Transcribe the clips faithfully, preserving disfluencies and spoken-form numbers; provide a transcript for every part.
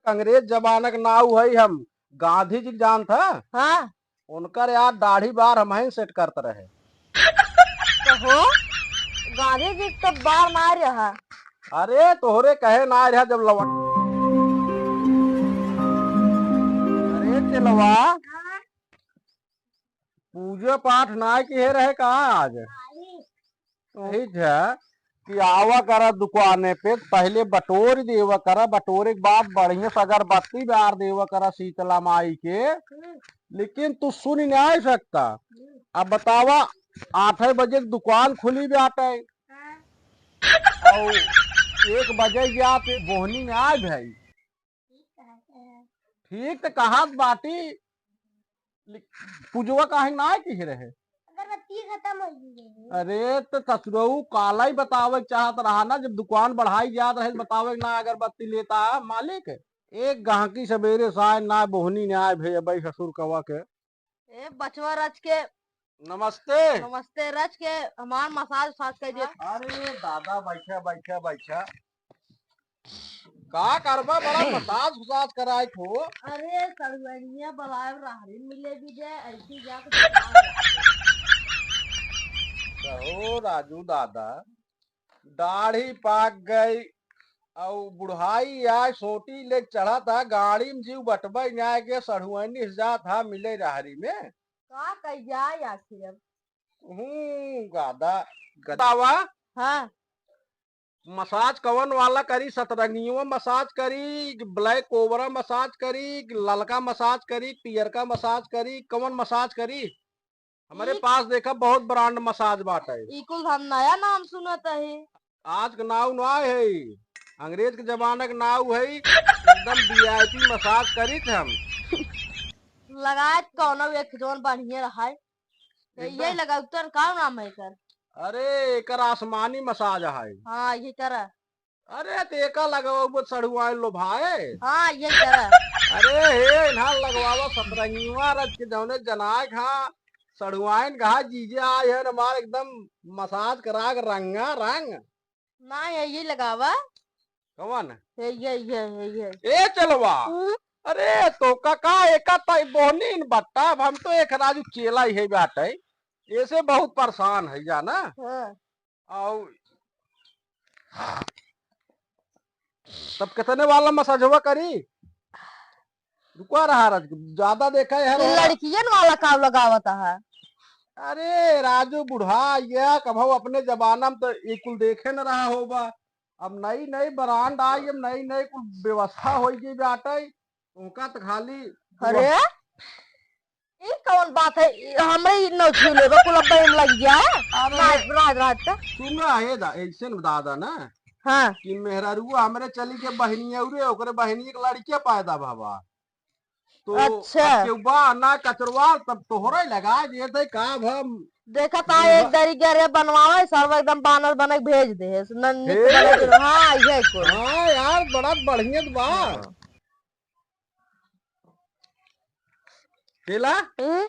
अंग्रेज जमाना के नाऊ है हम, गांधी जी के जानत ह? हाँ। उनकर यार दाढ़ी बार हमहीं सेट करत रहे। कहो, गांधी जी के तो बार ना रहा। अरे तोहरे कहे ना रहा जब लवन। अरे चेलवा, पूजा पाठ ना किहे रहे का आज? वही है कि आवा करा दुकाने पे, पहले बटोर देवा करा, बटोरे के बाद बढ़िया से अगरबत्ती बार देवा करा शीतला माई के। लेकिन तू सुन नहीं सकता। अब बतावा, आठ बजे के दुकान खुली बाटे, और एक बजे जात बोहनी में आ भाई। ठीक तो कहत बाटी, ले-, पूजवा काहे ना किहे रहे? अगरबत्ती खत्म हो गई है। अरे, तो ससुरऊ काला ही बतावे के चाहत रहा ना, जब दुकान बढ़ाई जात रहे, बतावे के ना अगरबत्ती लेता है मालिक। एक गाहकी सवेरे से आए ना, बोहनी ना आए भैया, भाई ससुर कवा के। ए, बचवा रच के। नमस्ते। नमस्ते रच के, हमार मसाज उसाज कर दे। अरे दादा, बैठा, बैठा, बैठा। का करबा, बड़ा मसाज उसाज कराए थो। अरे, सड़ुआइनिया बलाए रहरी मिले भी दे, ऐसी जाके कहो राजू दादा, दाढ़ी पाक गई, अउ बुढ़ाई आए, सोटी ले चढ़ा था, गाड़ी में जीव बटबे न्याय के, सड़ुआइनी से जात हा मिले रहरी में। का कही जाए आखिर अब? हूँ, गादा, गदावा। हाँ। मसाज कवन वाला करी? सतरंगियो मसाज करी, ब्लैक कोबरा मसाज करी, ललका मसाज करी, पियरका मसाज करी, कवन मसाज करी? हमरे ई पास देखा बहुत ब्रांड मसाज बाटे। ई कुल हम नया नाम सुनत हई। आज के नाव ना है, अंग्रेज के जमाना के नाव है, एकदम वीआईपी मसाज करीत हम। लगाए कौनो एक जौन बढ़िया रहाय। तो एकदम। यही लगा उत्तर का नाम है एकर? अरे, एकर आसमानी मसाज है। हाँ, ये करा। अरे, तो एका लगवाओ, वो सड़ुआइन लो भाई। हाँ, ये करा। अरे, हे, इन्हां लगवावा सतरंगीवा रच के जौने जनाए खा, सड़ुआइन कहा, जीजे आए हैं हमार एकदम मसाज करा के रंगा रंग। ना, ये, ये लगावा। कवन? ये, ये, ये, ये, ये। ए चेलवा। हम्म। अरे, तो का, का एका ताई बोहनी इन बट्टा, अब हम तो एक राजू चेला ही है बाटे। ऐसे बहुत परेशान है जाना। हाँ। आउ तब कितने वाला मसाजवा करी? रुका रहा राज, ज्यादा देखा है ये वाला। लड़कियन वाला का लगावत है? अरे राजू बुढ़ा, ये कभो अपने जमाना में तो ये कुल देखे न रहा होबा। अब नई नई ब्रांड आई, अब नई नई कुल व्यवस्था हो गई बाटे। उनका तो खाली अरे, ई कौन बात है? ई हमरे ई नौकरी लेबे, कुल अब में लग गया है। अरे, राज, राज, राज का। सुन रहा है दा-, ऐसे न दादा ना, हाँ। कि मेहरारुआ हमरे चली के बहिनी औरे, ओकरे बहिनी के लड़के पैदा भवा। तो अच्छा। अब केहू बा ना कचरवा, तब तोहरे लगा जे थे का भम। देखा ता एक दरी गरे बनवावे, सर्व एकदम बानर बने के भेज दे है। न-, निक हे। बने के, हाँ, ये कुल। हाँ यार, बड़ा बढ़िया बा। हाँ। केला? हम्म?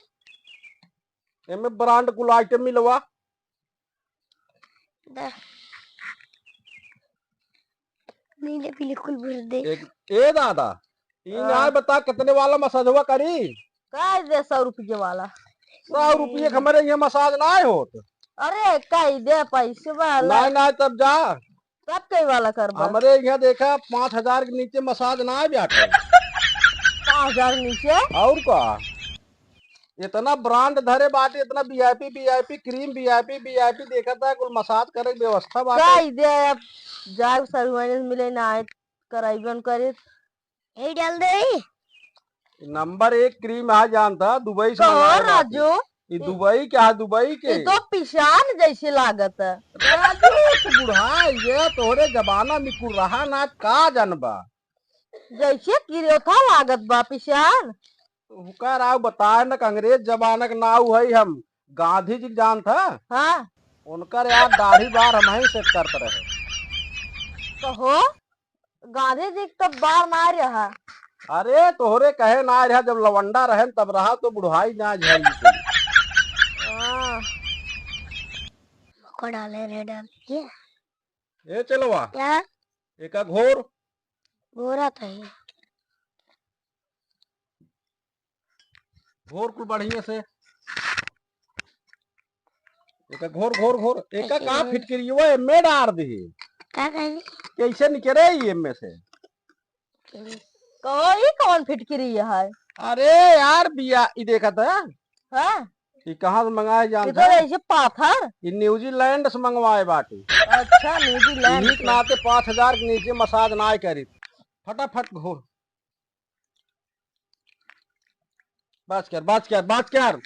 एमे ब्रांड कुल आइटम मिलवा। दा। नीले पीले कुल भर दे। एक, ए दादा, ई हाँ। ना बता कितने वाला मसाजवा करी? कह दे सौ रुपये वाला। सौ रुपये के हमरे यहाँ मसाज ना होत। अरे, कह दे पैसे वाला। ना, ना, तब जा। तब कई वाला करबा? हमरे यहाँ देखा, पाँच हजार के नीचे मसाज ना आवे आटे। पाँच हजार नीचे? और का? इतना ब्रांड धरे बाटे, इतना वीआईपी, वीआईपी क्रीम, वीआईपी, वीआईपी देखा था, कुल मसाज करे के व्यवस्था बाटे। का ई दे, अब जाए सरुआइन मिले ना आए, कराइबन करे। यही डाल दे। नंबर एक क्रीम आ जानता, दुबई से कहो मंगाए बाटे। राजू। ई दुबई के है, दुबई के। ई तो पिसान जैसे लागत है। राजू, तू बुढ़ा, ये तोहरे जमाना में कुल रहा ना, का जानबा? जैसे किरियोथा लागत बा पिसान। हुका राव बताए न, अंग्रेज जमाना के नाव है हम, गांधी जी के जानत ह? हाँ। उनकर यार दाढ़ी बार हमहीं सेट करत रहे। कहो? गांधी जी के तब बार ना रहा। अरे, तोहरे कहे ना रहा, जब लवंडा रहे न, तब रहा तो बुढ़ाई ना झेल ली। हाँ। को डाले रे, डाल दिए। ए चेलवा। क्या? एका घोर। घोरा तो है। घोर कुल बढ़िया से। एका घोर, घोर, घोर। एका का ए, ए। फिटकिरियवा एमे डार दिही। का कही? कैसे निकरे ई एमे से? कहो, ई कौन फिटकिरी है? अरे यार, बिया, ई देखत है? हाँ। ई कहाँ से मंगाए जान ई तो था? ऐसे पाथर। ई न्यूजीलैंड से मंगवाए बाटी। अच्छा, न्यूजीलैंड इही के से। नाते पाँच हजार के नीचे मसाज ना करी। फटाफट घोर। बात कर, बात कर, बात कर।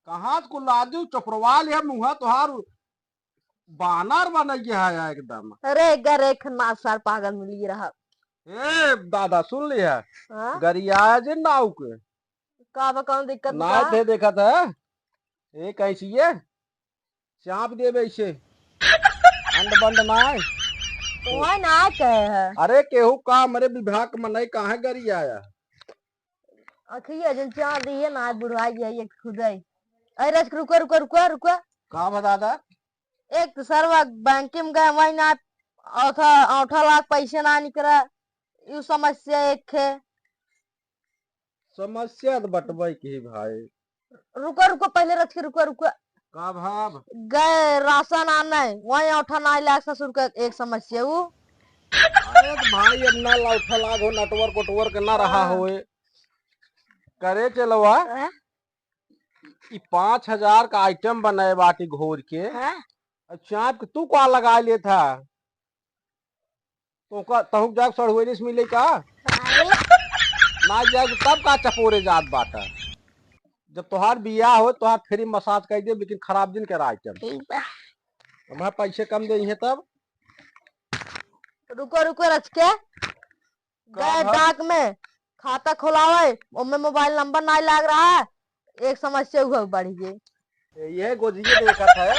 कहाँ से कुल लाजू चोपरवाल है, मुँहा तोहार बानर बनैया है यार एकदम। अरे, गर एक ना सार पागल मिली रहा। ए दादा, सुन लिया। हाँ? गरियाया जे नाव के। का बा, कौन दिक्कत नाव बा? थे देखत है। ए, कैसी ये? चाप देबे इसे। अंड बंड ना है। तो है ना, कहे है। अरे, केहू काम, अरे, विभाग में नहीं, काहे गरियाया? अखिया जन चार दिए ना, बुढ़वा गया ये खुदाई। अरे रच, रुको, रुको, रुको, रुको। का बा दादा? एक तो सरवा बैंक में गए, वही ना औठा, औठा लाख पैसे ना निकला। यू समस्या एक है। समस्या तो बटवाई की भाई। रुको, रुको, पहले रच के रुको, रुको। का भाव? गए राशन आने, वही औठा ना लाग ससुर का एक समस्या ऊ। अरे तो भाई, अब ना लौठा लाग हो, नेटवर्क उटवर्क ना रहा हाँ। होए। करे चलवा, हैं? ई पाँच हजार का आइटम बनाए बाटी घोर के। हैं? अब चाप के तू का लगा लेत हा? तो का, तहु जाके सड़ुआइनिस मिले का? अरे। ना जाके तब का चपोरे जात बाटा? जब तोहार बियाह हो, तोहार फ्री मसाज कर देब, लेकिन खराब दिन के आइटम। ठीक बा। हमारे पैसे कम देइहे तब। रुको, रुको, रच के। का गए बा? डाक में खाता खोलावे, ओमे मोबाइल नंबर नाई लाग रहा है, एक समस्या हुआ बढ़ गई। ये गोजिये देखत है,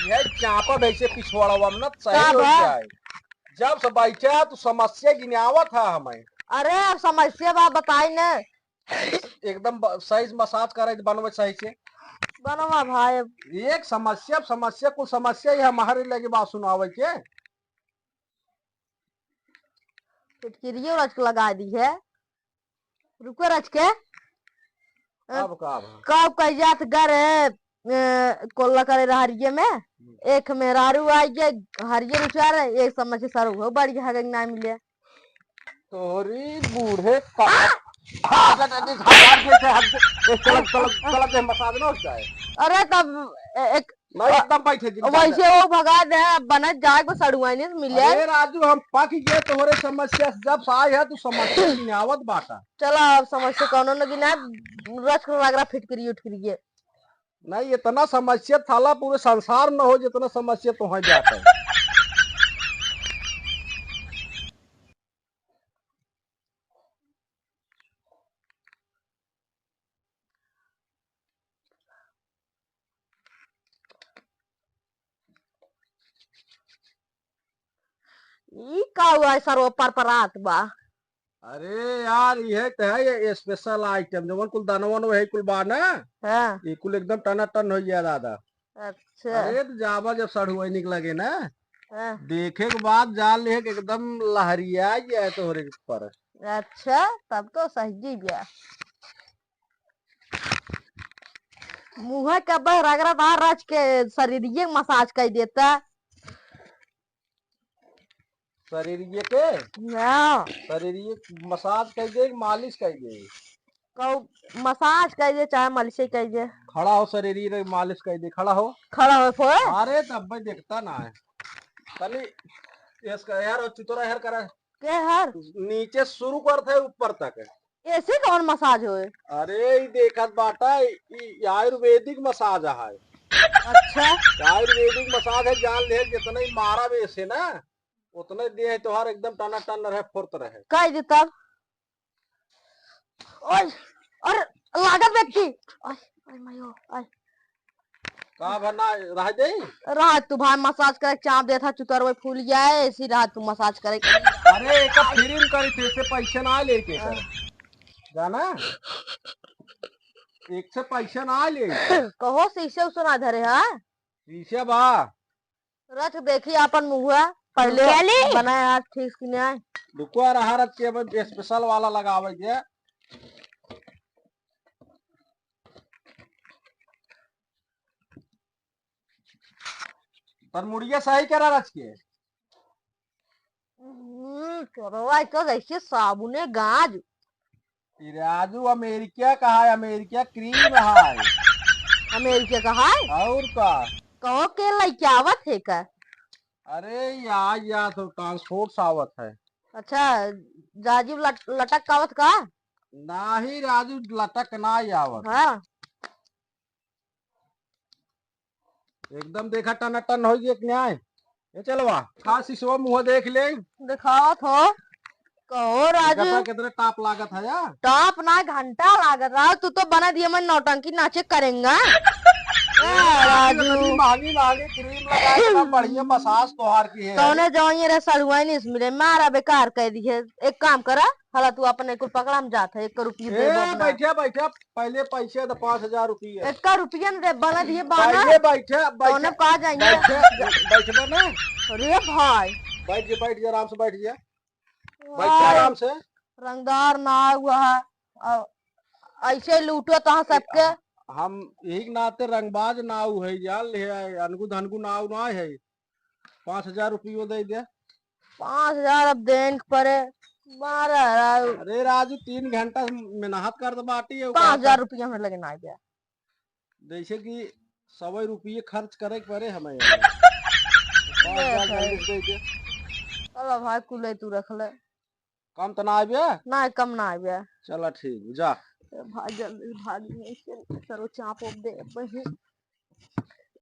ये चापा वैसे पिछवाड़वा में ना सही का हो बा? जाए। जब से बैठा तो समस्या गिनावत है हमें। अरे, अब समस्या बा बताई ने। एकदम ब-, सही से मसाज करे, बनवे सही से। बनवा भाई। एक समस्या, समस्या, कुल समस्या ही हमारे लगे बात सुनावे के। फिटकिरियो रच के लगा दी है। रुको रच के। अब का भा? कब कह जात गरे, ए, कोल्ला करे रहरिये में, हम्म। एक मेहरारू आई गए, हरिये रुचार, एक समझ के सर हो, बड़ी हगई ना मिले। तोरी बूढ़े का। हट, हट, हट, हट, हट, हट, हट, ए, चलत, चलत, चलत, ए, मसाज ना हो जाए। अरे तब ए-, एक नहीं, एकदम बैठे, जिंदा वैसे बैठे। वो भगा दे, बनत जाए को सड़ुआइने से मिले। अरे राजू, हम पक गए तोहरे समस्या से, जब से आए है तू समस्या गिनावत बाटा। चला अब समस्या कौनो न गिना, रच के रगड़ा फिटकिरी उठकिरी ये। नहीं, इतना समस्या थाला पूरे संसार में हो जितना समस्या तोहे जाता है। ई का हुआ है सरवा परपरात बा? अरे यार, इहे त है, ये स्पेशल आइटम, जवन कुल दनवन वही कुल बा ना, हाँ। ये कुल एकदम टनाटन हो गया दादा। अच्छा। अरे, तो जाबा जब सड़ुआइनिक लगे ना, हाँ। देखे के बाद जान ले कि एकदम लहरिया गया है तोहरे ऊपर। अच्छा, तब तो सही गया। मुँह के बह रगड़ा बाहर रच के शरीर ये मसाज कर देता। शरीर ये के? हाँ। शरीर ये मसाज कर दे, मालिश कर दे। कौ मसाज कर दे, चाहे मालिश कर दे। खड़ा हो, शरीर ये मालिश कर दे, खड़ा हो। खड़ा हो, फोए। अरे, तब भाई देखता ना है। तनी, इसका यार, और चुतरा यार करा। के हर? नीचे शुरू करत है ऊपर तक। ऐसे कौन मसाज होए? अरे, ई देखत बाटा, ई, ई आयुर्वेदिक मसाज है। अच्छा। आयुर्वेदिक मसाज है, जान ले, जितना ही मारा भी ऐसे ना, उतने देह तोहार एकदम टनाटन रहे, फुर्त रहे। कह दे तब। ओए, अरे, लागत व्यक्ति। ओए, ओए, मायो, ओए। का भा ना रह जाई? रह तू भाई, मसाज करे, चाप देत हा, चुतर वही फूल जाए, ऐसी रह तू मसाज करे। अरे, एक फ्री में करी थे, से पैसे ना लेके कर। हाँ। जाना? एक से पैसे ना ले। कहो, शीशे उसे ना धरे, हाँ? शीशे बा। रच देखी आपन मुहुआ। पहले रुको ले। बनाए आज ठीक से नहीं आए। रुको यार, हर के अब special वाला लगावे के। पर मुड़िया सही करा रच के। हम्म, चोरवा तो जैसे साबुने गाज। ई राजू अमेरिका का है, अमेरिका cream है। अमेरिका का है? और का? कहो के लइके आवत है का? अरे या, या तो transport से आवत है। अच्छा, राजू लट-, लटक के आवत का? नाही राजू, लटक ना आवत। हाँ। एकदम देखा टनाटन होइ गया कि नाहीं। ए चलवा, खा सिसवा मुँह देख ले। देखावत हो। कहो राजू। देखा कितना top लागत है यार। Top ना, घंटा लागत रहा। तू तो बना दिया मैं नौटंकी नाचे करेंगा। ए, ए, राजू। इतनी महंगी महंगी cream लगा के ना, बढ़िया massage तोहार की है। कौने जवानी रे सड़ुआइन इसमें रे, मारा बेकार कर दी है। एक काम करा, हला तू अपने कुल पकड़ा, हम जात है, एक रुपये ए, देबो अपना। बैठे बैठे पहले पैसे दे, पाँच हजार रुपये। एक्का रुपया न दे, बना दिए बाना। पहले बैठे, बैठे, तौने कहा जाएंगे? बैठे, बैठबे ना। अरे भाई। बैठ जा, बैठ जा, आराम से बैठ जा। बैठ जा वाह। आराम से। रंगदार नाव हुआ है। और ऐसे लूटो तो सबके। हम यही के नाते रंगबाज नाव है, जान ले, अनगु धनगु नाव ना है। पाँच हजार रुपयो दे दे। पाँच हजार अब देन के परे, बारह हजार। अरे राजू, तीन घंटा मेहनत करत बाटी है, पाँच हजार रुपया हमरे लगे ना आइबे। जैसे कि सवै रुपये खर्च करे के परे हमें। पाँच हजार जल्दी से दे दे। चलो भाई, कुले तू रख ले। कम तो ना आइबे? ना, कम ना आइबे। चला ठीक, जा। ए भाई, जल्दी भाग, नहीं से चलो चाप उप दे, बहिन।